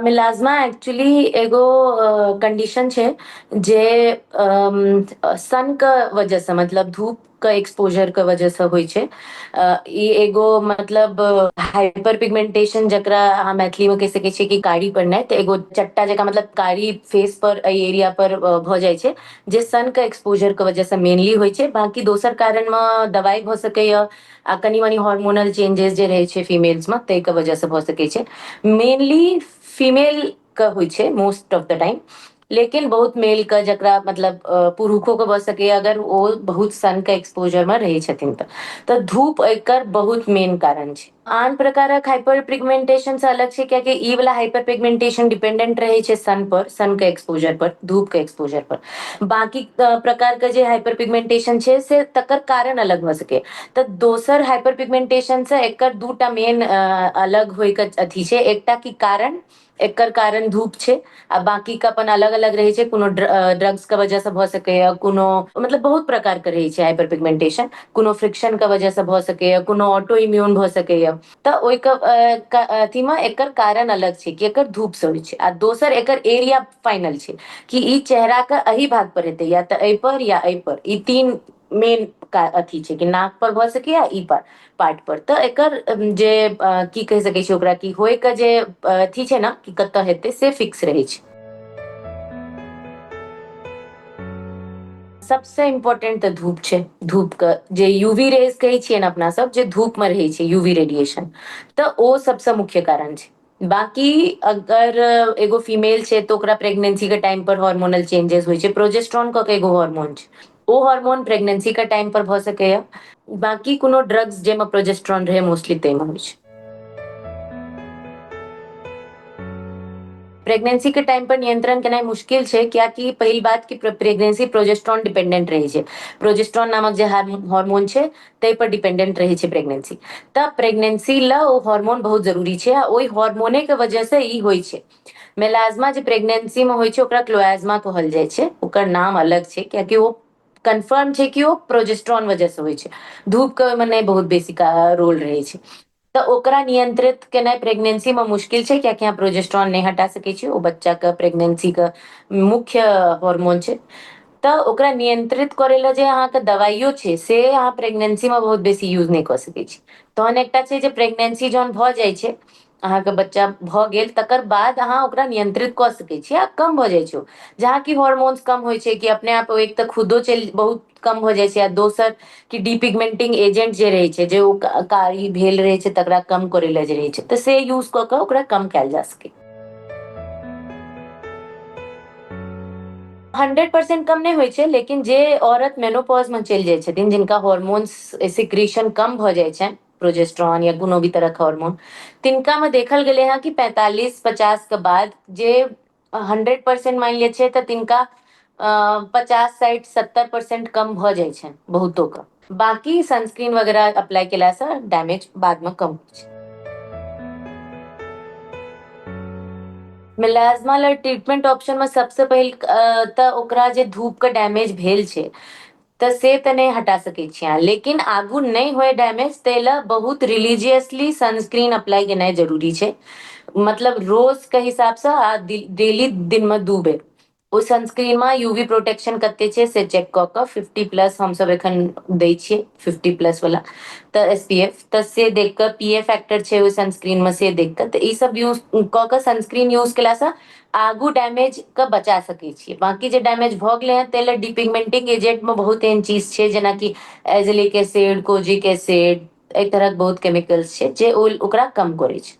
मिलाजमा actually एगो condition छै जे सन के वजह से, मतलब धूप के एक्सपोजर के वजह से होइ छै। ई एगो मतलब हाइपर पिगमेंटेशन, जकरा अहाँ मैथिली मे कहि सकै छियै कि कारी पड़नाइ, तऽ एगो चट्टा जकाँ मतलब कारी फेस पर एहि एरिया पर भऽ जाइ छै, जे सन के एक्सपोजर के वजह से मेनली होइ छै। बाकी दोसर कारण मे दवाइ भऽ सकैया आ कनि मनी हार्मोनल चेंजेस जे रहै छै फीमेल्स मे, ताहिके वजह से भऽ सकै छै। मेनली फीमेल के होइ छै मोस्ट ऑफ the time, लेकिन बहुत मेल के जकरा मतलब पुरुषो के भऽ सकैया अगर ओ बहुत सन के एक्सपोजर मे रहै छथिन। तऽ धूप एकर बहुत मेन कारण छै। आन प्रकारक हाइपर पिगमेंटेशन से अलग छै, कियाकि ई वाला हाइपर पिगमेंटेशन डिपेंडेंट रहै छै सन पर, सन के एक्सपोजर पर, धूप के एक्सपोजर पर। बाकी प्रकार के जे हाइपर पिगमेंटेशन छै से तकर कारण अलग भऽ सकै। तऽ दोसर हाइपर पिगमेंटेशन से एकर दूटा मेन अलग होय के अथी छै। एकटा की कारण, एकर कारण धूप छै, आ बाकी के अपन अलग अलग रहै छै। कोनो ड्रग्स के वजह से भऽ सकैया, कोनो मतलब बहुत प्रकार के रहै छै हाइपर पिगमेंटेशन, कोनो फ्रिक्शन के वजह से भऽ सकैया, कोनो ऑटो इम्यून भऽ सकैया। तऽ ओहिके अथी मे एकर कारण अलग छै कि एकर धूप से होइ छै, आ दोसर एकर एरिया फाइनल छै कि ई चेहरा के एहि भाग पर हेतै, या तऽ एहि पर या एहि पर। ई तीन मेन अथी छै कि नाक पर भऽ सकैया, ई पर पार्ट पर। तऽ एकर जे की कहि सकै छी ओकरा कि होय के जे अथी छै ने कि कतऽ हेतै से फिक्स रहै छै। सबसे इम्पोर्टेंट तऽ धूप छै। धूप के जे यूवी रेज कहै छियै ने अपना सब, जे धूप मे रहै छै यूवी रेडिएशन, तऽ ओ सबसे मुख्य कारण छै। बाकी अगर एगो फीमेल छै तऽ ओकरा प्रेगनेंसी के टाइम पर हार्मोनल चेंजेस होइ छै, प्रोजेस्ट्रॉन कऽ के एगो हार्मोन छै, ओ हार्मोन प्रेगनेंसी के टाइम पर भऽ सकैया। बाकी कोनो ड्रग्स जाहिमे प्रोजेस्ट्रॉन रहै मोस्टली ताहिमे होइ छै। प्रेगनेंसी के टाइम पर नियंत्रण केनाइ मुश्किल छै, कियाकि पहिल बात कि प्रेगनेंसी प्रोजेस्ट्रॉन डिपेंडेंट रहै छै, प्रोजेस्ट्रॉन नामक जे हार्मोन छै ताहि पर डिपेंडेंट रहै छै प्रेगनेंसी। तऽ प्रेगनेंसी लए ओ हार्मोन बहुत जरूरी छै, आ ओहि हार्मोने के वजह से ई होइ छै। मेलाज्मा जे प्रेगनेंसी में होइ छै ओकरा क्लोएज्मा कहल जाइ छै, ओकर नाम अलग छै कियाकि ओ कन्फर्म छै कि ओ प्रोजेस्ट्रॉन वजह से होइ छै, धूप के ओहिमे नहि बहुत बेसी रोल रहै छै। तऽ ओकरा नियंत्रित केनाइ प्रेगनेंसी में मुश्किल छै, कियाकि अहाँ प्रोजेस्ट्रॉन नहि हटा सकै छी, ओ बच्चा के प्रेगनेंसी के मुख्य हार्मोन छै। तऽ ओकरा नियंत्रित करै लए जे अहाँके दवाइयो छै से अहाँ प्रेगनेंसी में बहुत बेसी यूज नहि कऽ सकै छी। तहन एकटा छै जे प्रेगनेंसी जहन भऽ जाइ छै, अहाँके बच्चा भऽ गेल, तकर बाद अहाँ ओकरा नियंत्रित कऽ सकै छी आ कम भऽ जाइ छै। जहाँ कि हार्मोन्स कम होइ छै कि अपने आप एक तऽ खुदो चलि बहुत कम भऽ जाइ छै, आ दोसर कि डिपिगमेंटिंग एजेंट जे रहै छै, जे ओ कारी भेल रहै छै तकरा कम करै लए जे रहै छै, तऽ से यूज कऽ कऽ ओकरा कम कयल जा सकै। 100% कम नहि होइ छै, लेकिन जे औरत मेनोपॉज मे चलि जाइ छथिन, जिनका हार्मोन्स सिक्रीशन कम भऽ जाइ छनि, प्रोजेस्ट्रॉन या कोनो भी तरहके हार्मोन, तिनका मे देखल गेलै हँ कि 45-50 के बाद जे 100% मानि लै छै तऽ तिनका 50, 60, 70% कम भऽ जाइ छनि बहुतो के। बाकी सनस्क्रीन वगैरह अप्लाई केलासँ डैमेज बादमे कम होइ छै। मिलाज्मा लए ट्रीटमेंट ऑप्शन मे सबसे पहिल तऽ ओकरा जे धूप के डैमेज भेल छै तऽ से तऽ नहि हटा सकै छी अहाँ, लेकिन आगू नहि होय डैमेज ताहि लए बहुत रिलीजियसली सनस्क्रीन अप्लाई केनाइ जरूरी छै। मतलब रोज के हिसाबसँ आ डेली दिन मे 2 बेर। ओ सनस्क्रीन मे यूवी प्रोटेक्शन कते छै से चेक कऽ कऽ 50+ हमसब एखन दै छियै, 50+ वाला तऽ SPF, तऽ से देख कऽ पी ए फैक्टर छै ओहि सनस्क्रीन मे से देख कऽ, तऽ ई सब यूज कऽ कऽ सनस्क्रीन यूज केलासँ आगू डैमेज के बचा सकै छियै। बाकी जे डैमेज भऽ गेलै हँ ताहि लए डिपिगमेंटिंग एजेंट मे बहुत एहन चीज छै जेनाकि एजलिक एसिड, कोजिक एसिड, एहि तरहक बहुत केमिकल्स छै जे ओकरा कम करै छै।